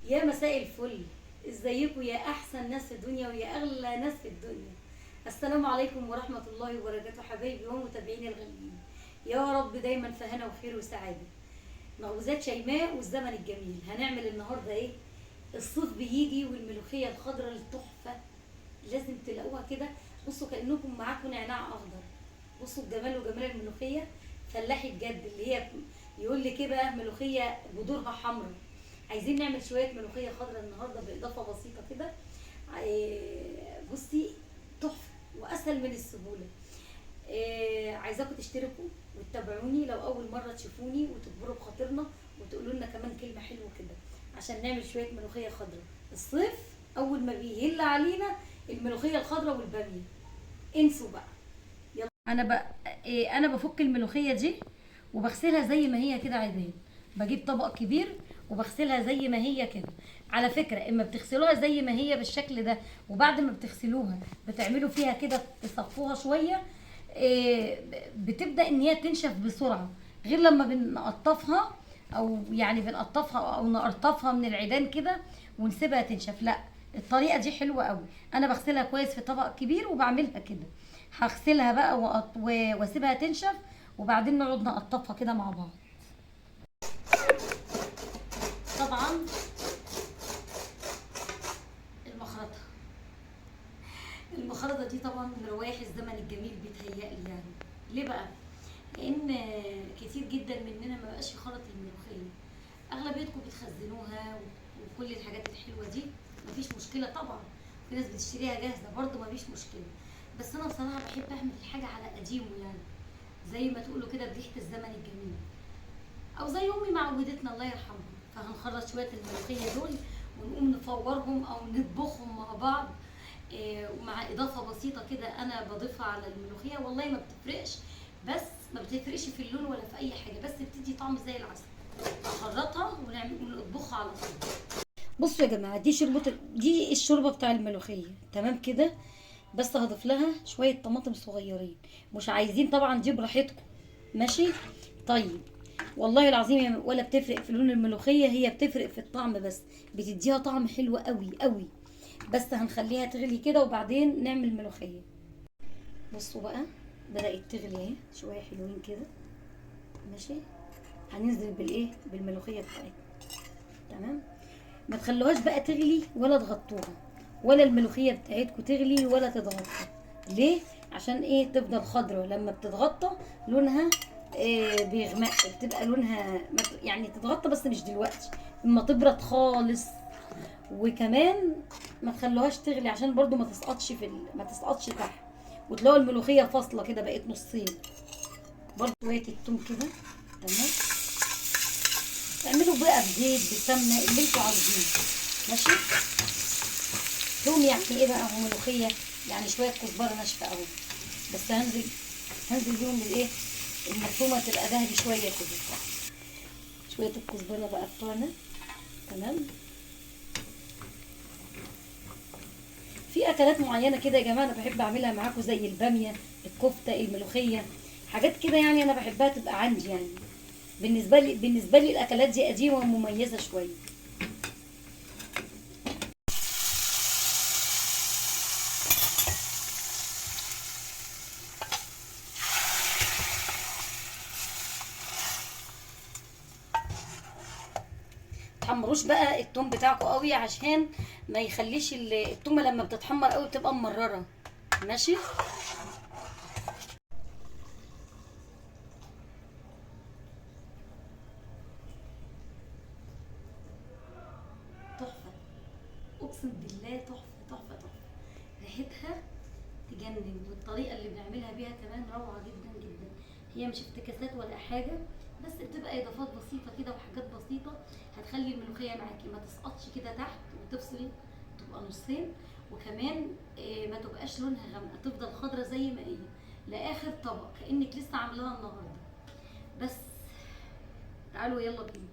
يا مساء الفل، ازيكم يا احسن ناس في الدنيا ويا اغلى ناس في الدنيا. السلام عليكم ورحمة الله وبركاته حبايبي ومتابعيني الغاليين، يا رب دايما في هنا وخير وسعادة. مخبوزات شيماء والزمن الجميل. هنعمل النهارده ايه؟ الصيف بيجي والملوخيه الخضراء التحفة لازم تلاقوها كده. بصوا كانكم معاكم نعناع اخضر. بصوا الجمال وجمال الملوخية فلاحي بجد، اللي هي يقول لك ايه بقى، ملوخية جذورها حمراء. عايزين نعمل شوية ملوخية خضراء النهارده باضافة بسيطة كده. بصي تحفة واسهل من السهولة. عايزاكم تشتركوا وتتابعوني لو اول مرة تشوفوني، وتكبروا بخاطرنا وتقولوا لنا كمان كلمة حلوة كده عشان نعمل شوية ملوخية خضراء. الصيف اول ما بيهل علينا الملوخية الخضراء والباميه، انسوا بقى. يلا انا بقى انا بفك الملوخية دي وبغسلها زي ما هي كده عادية. بجيب طبق كبير وبغسلها زي ما هي كده. على فكرة اما بتغسلوها زي ما هي بالشكل ده، وبعد ما بتغسلوها بتعملوا فيها كده تصفوها شوية، بتبدا ان هي تنشف بسرعة، غير لما بنقطفها او يعني بنقطفها او نقرطفها من العيدان كده ونسيبها تنشف. لا، الطريقة دي حلوة قوي. انا بغسلها كويس في طبق كبير وبعملها كده. هغسلها بقى واسيبها تنشف، وبعدين نقعد نقطفها كده مع بعض. طبعا المخرطه دي طبعا من روايح الزمن الجميل بيتهيألي يعني. ليه بقى؟ لان كتير جدا مننا ما بقاش يخرط الملوخية، اغلبيتكم بتخزنوها وكل الحاجات الحلوة دي مفيش مشكلة. طبعا في ناس بتشتريها جاهزة برضو مفيش مشكلة، بس انا بصراحة بحب اعمل الحاجة على قديمة، يعني زي ما تقولوا كده بريحه الزمن الجميل، او زي امي ما عودتنا الله يرحمها. فهنخرط شوية الملوخية دول ونقوم نفورهم او نطبخهم مع بعض، ومع اضافه بسيطة كده انا بضيفها على الملوخية. والله ما بتفرقش، بس ما بتفرقش في اللون ولا في اي حاجة، بس بتدي طعم زي العسل. اخرطها ونطبخها على طول. بصوا يا جماعة، دي شوربة، دي الشوربة بتاع الملوخية تمام كده. بس هضيف لها شوية طماطم صغيرين، مش عايزين طبعا دي براحتكم، ماشي؟ طيب والله العظيم ولا بتفرق في لون الملوخية، هي بتفرق في الطعم بس، بتديها طعم حلو قوي قوي. بس هنخليها تغلي كده وبعدين نعمل ملوخية. بصوا بقى بدأت تغلي اهي شوية حلوين كده، ماشي؟ هننزل بالايه، بالملوخيه بتاعتنا تمام. ما تخلوهاش بقى تغلي ولا تغطوها، ولا الملوخية بتاعتكم تغلي ولا تتغطى. ليه؟ عشان ايه؟ تفضل خضرة. لما بتتغطى لونها بيغمق، بتبقى لونها يعني تتغطى، بس مش دلوقتي، اما تبرد خالص. وكمان ما تخلوهاش تغلي عشان برضو ما تسقطش في ما تسقطش تحت، وتلاقوا الملوخية فاصلة كده بقت نصين. برضو شوية التوم كده تمام. اعملوا بقى بزيت بسمنه اللي انتوا عاوزينه، ماشي؟ توم يعني ايه بقى وملوخيه، يعني شوية كزبره ناشفة قوي، بس هنزل بيهم بالايه، المفرومه تبقى ذهبي شوية كده. شوية الكزبره بقى بتوعنا تمام. في اكلات معينة كده يا جماعة انا بحب اعملها معاكم، زي الباميه، الكفتة، الملوخية، حاجات كده يعني انا بحبها تبقى عندي. يعني بالنسبة لي الاكلات دي قديمة ومميزة شوية. تحمروش بقى التوم بتاعكم قوي عشان ما يخليش التومه لما بتتحمر قوي بتبقى ممرره، ماشي؟ تحفة، اقسم بالله تحفة تحفة تحفة، ريحتها تجنن، والطريقة اللي بنعملها بيها كمان روعه جدا جدا. هي مش افتكاسات ولا حاجة، بس بتبقى اضافات بسيطة كده وحاجات بسيطة هتخلي الملوخية معاكي ما تسقطش كده تحت وتفصل، تبقى نصين، وكمان ما تبقاش لونها غامقه، تفضل خضرة زي ما هي لاخر طبق كانك لسه عاملاها النهارده. بس تعالوا يلا بينا.